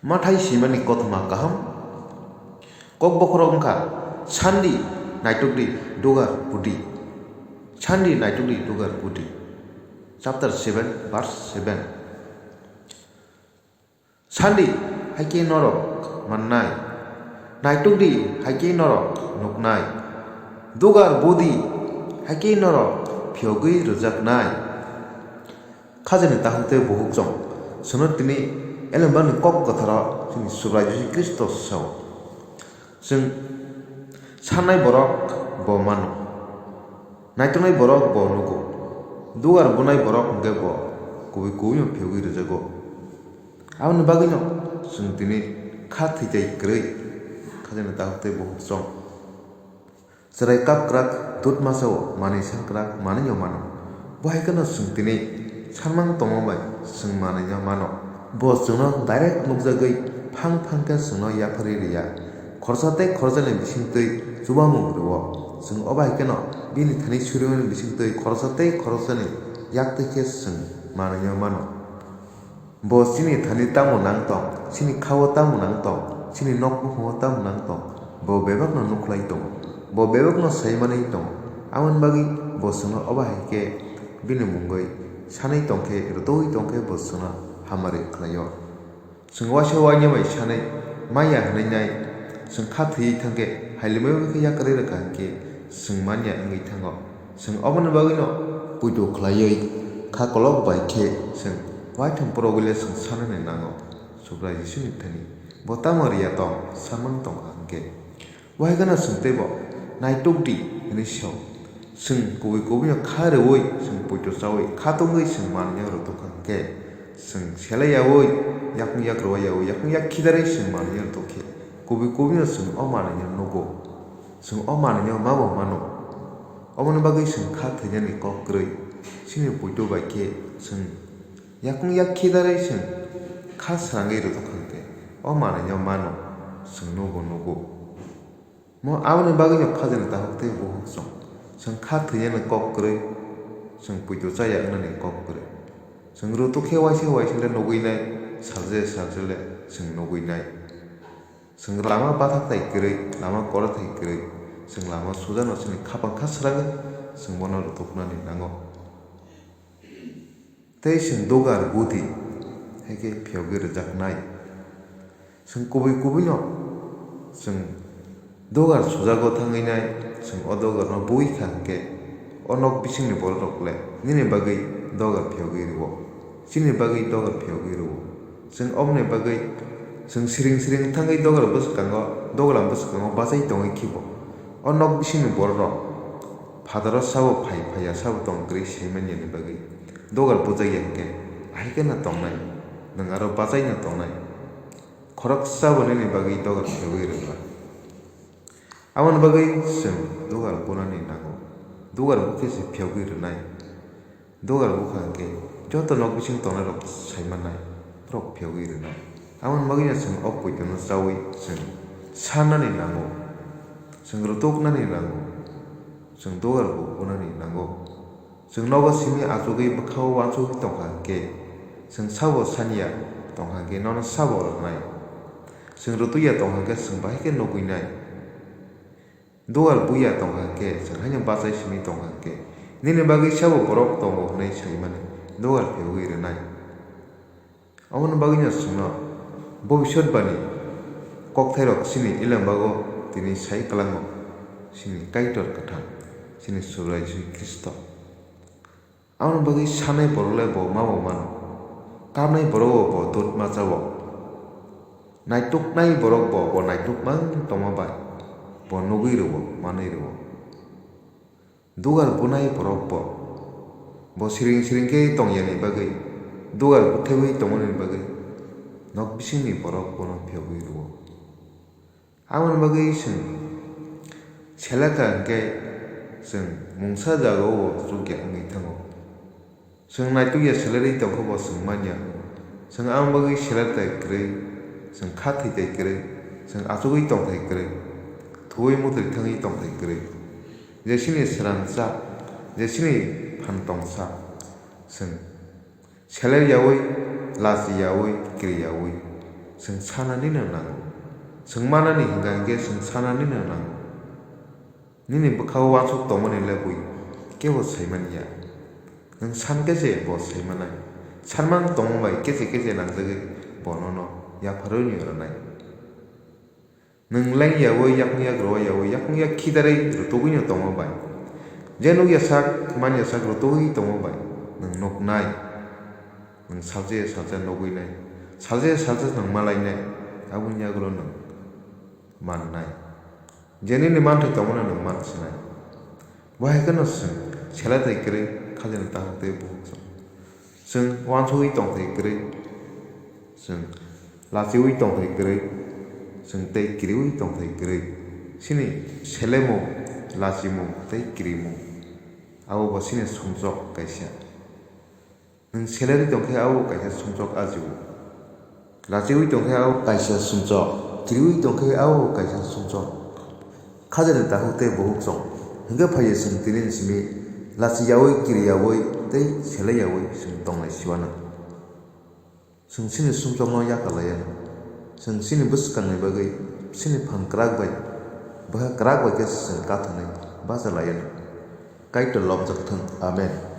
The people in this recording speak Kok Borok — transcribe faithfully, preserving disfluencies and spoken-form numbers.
Mathai swimani kothoma kaham. Kok bokhorok wngkha, Sandi, naitokdi, dugar budi. Sandi, naitokdi, dugar budi. Chapter seven, verse seven. Sandi, haikhe norok mannai. Naitokdi, haikhe norok nuknai. Dugar budi, haikhe norok phiyogwi rwjaknai. Khajani takhuk tei bukhuk chwng, chwngno tini elembani kok kwtharo chini Subrai Jisu Khristo sao. Chwng sanai borok bo mano, naitoknai borok bo nugo, dugar bunai borok hwnkhe bo kubui kubui no phiyogwi rwjago. Aboni bagwino chwng tini kha thwi tei kwrwi khajani takhuk tei bukhuk chwng. Chwrai kap kwrak, dut masa-o manwi san kwrak manwi-o mano. Bo hai kheno chwng tini sanmang tongma bai chwng manwi-no mano. Bo chwngno direct nukjagwi phang phang khe chwngno yapharwi rwya. Khoroksa tei khoroksani bisingtwi chubamung rwo. Chwng obo hai kheno bini thani surimani bisingtwi khoroksa tei khoroksani yaktwi khe chwng manwi-no mano. Bo chini thani tamo nang tong, chini kha-o tamo nang tong, chini nok bukhungo tamo nang tong, bo bebakno nukhlai tongo, bo bebakno sai manwi tongo. Aboni bagwi bo chwngno obo hai khe bini mungwi sanwi tong khe, rwtugwi tong khe bo chwngno hamari khlaio. Chwng waisa wainwi bai sanwi manya hwnwi nai, chwng kha thwiwi thang khe, hailimwi bai khe yakarwi rwkha hwn khe chwng manya wngwi thango. Chwng oboni bagwino poito khlaiwi kha kolok bai khe chwng waitham porogo le chwng sanani nango, Subrai Jisuni thani. Bo tamo riya tong, samang tongkha hwnkhe. Bo hai kheno chwng teibo naitukdi hwnwi sao. Chwng kubui kubui no kha rwui, chwng poito chaui, kha tongwi chwng manwi rwtokha hwnkhe, chwng selai yaui, yakung yak rwui yaui, yakung yak khidarwi chwng manwi rwtokhe, kubui kubui no chwng o manwi no nugo. Chwng o manwino mabo mano. Oboni bagwi chwng kha thwinani kok kwrwi. Chini poito bai khe chwng yakung yak khidarwi chwng kha srangwi rwtokha hwnkhe, o manwino mano, chwng nugo nugo. Mo aboni bagwino khajani takhuk tei bukhuk chwng. Chwng kha thwinani kok kwrwi, chwng poito chaya wngnani kok kwrwi. Chwng rwtokhe waisa waisa le nugwi nai, salje salje le chwng nugwi nai. Chwng lama bathak thai kwrwi, lama kora thai kwrwi, chwng lama sujano chini khapang kha sragwi chwng bono rwtoknani nango. Tei chwng dugar budi hai khe phiyogwi rwjaknai. Chwng kubui kubuino chwng dugar sujago thangwi nai, chwng o dugarno bui kha hwnkhe, o nok bisingni bororok le nini bagwi dugar phiyogwi rwo, chini bagwi dugar phiyogwi rwo. Chwng oboni bagwi chwng siring siring thangwi dugar bwskango, dugar bwskango bachai tongwi khibo, o nok bisingni bororok phataro sabo phai phaiya sabo tong kwrwi saimaniyani bagwi dugar bujakya hwnkhe, ahai kheno tongnai, nwng aro bachaino tongnai. Khoroksa bo nini bagwi dugar phiyogwi rwkha. Aboni bagwi chwng dugar bunani nango. Dugar bukhe se phiyogwi rwnai. Dugar bukha hwnkhe joto nok bising tongnairok sai mannai, borok phiyogwi rwnai. Aboni bagwino chwng o poitono chaui chwng sanani nango, chwng rwtoknani nango, chwng dugar bo bunani nango. Chwng nogo simi achugwi bwkhao uansugwi tongkha hwnkhe, chwng sabo saniya tongkha hwnkhe nono sabo rwnai. Chwng rwtwiya tongkha hwnkhe chwng bahai khe nugwinai. Dugar buya tongkha hwnkhe, chwng haino bachai simi tongkha hwnkhe, nini bagwi sabo borok tongo hwnwi saimani dugar phiyogwi rwnai. Aboni bagwino chwngno bobiswt bani kokthairok chini elembago tini sai kwlango, chini Kaitor kwthang, chini Subrai Jisu Khristo. Aboni bagwi sanai borok le bo ma bo mano, kapnai borok bo bo dut ma chao, naituknai borok bo bo naitukmang tongma bai bo nugwi rwo, manwi rwo. Dugar bunai borok bo bo siring siring khe tongyani bagwi, dugar buthaiwi tongmani bagwi nok bisingni borok bono phiyogwi rwo. Aboni bagwi chwng selekha hwnkhe chwng mungsa jagao chukya wngwi thango. Chwng naitukya selerwi tongkha bo chwng manya. Chwng aboni bagwi seler tai kwrwi, chwng kha thwi tai kwrwi, chwng achugwi tongthai kwrwi, thuwi muthri thangwi tongthai kwrwi. Je chini swrang cha, je chini phan tong cha, chwng seler yaui, lachi yaui, kiri yaui, Chwng sanani no nango. Chwng manani hwnkha hwnkhe chwng sanani no nango. Nini bwkhao uansuk tongmani le bui kebo saimani ya. Nwng san khe se bo saimanai. Sanmang tongma bai kese kese nangjagwi bo nono yapharwi ni rwnai. Nwng leng yaui, yakung yak rw yaui, yakung yak khidarwi rwtugwi no tongma bai. Je nuk yasak, man yasak rwtugwi tongma bai nwng nuknai. Nwng salsa ya salsa nugwi nai. Salsa ya salsa nwng malainai. Aboni yagulo nwng mannai. Je nini manthai tongmano nwng mansinai. Bo hai kheno chwng sele tai kwrwi, khajani takhuk tei bukhuk chwng. Chwng uansugwi tongthai kwrwi, chwng lachiui tongthai kwrwi, chwng tei kiriui tongthai kwrwi. Chini selemung, lachimung tei kirimung, abo bo chini sumsok kaisa. Nwng selerwi tongkhe abo kaisa sumsok ajio. Lachiui tongkhe abo kaisa sumsok, kiriui tongkhe abo kaisa sumsok. Khajani takhuk tei bukhuk chwng. Hwnkhe phaiya chwng tini ni simi lachi yaui, kiri yaui tei sele yaui chwng tongnai siwano. Chwng chini sumsokno yakarlaiya. Chwng chini bwskangni bagwi chini phan kwrak bai, bwkha kwrak bai khe chwng kathangwi bacha laiya. Kaitor lobjak thung. Amen.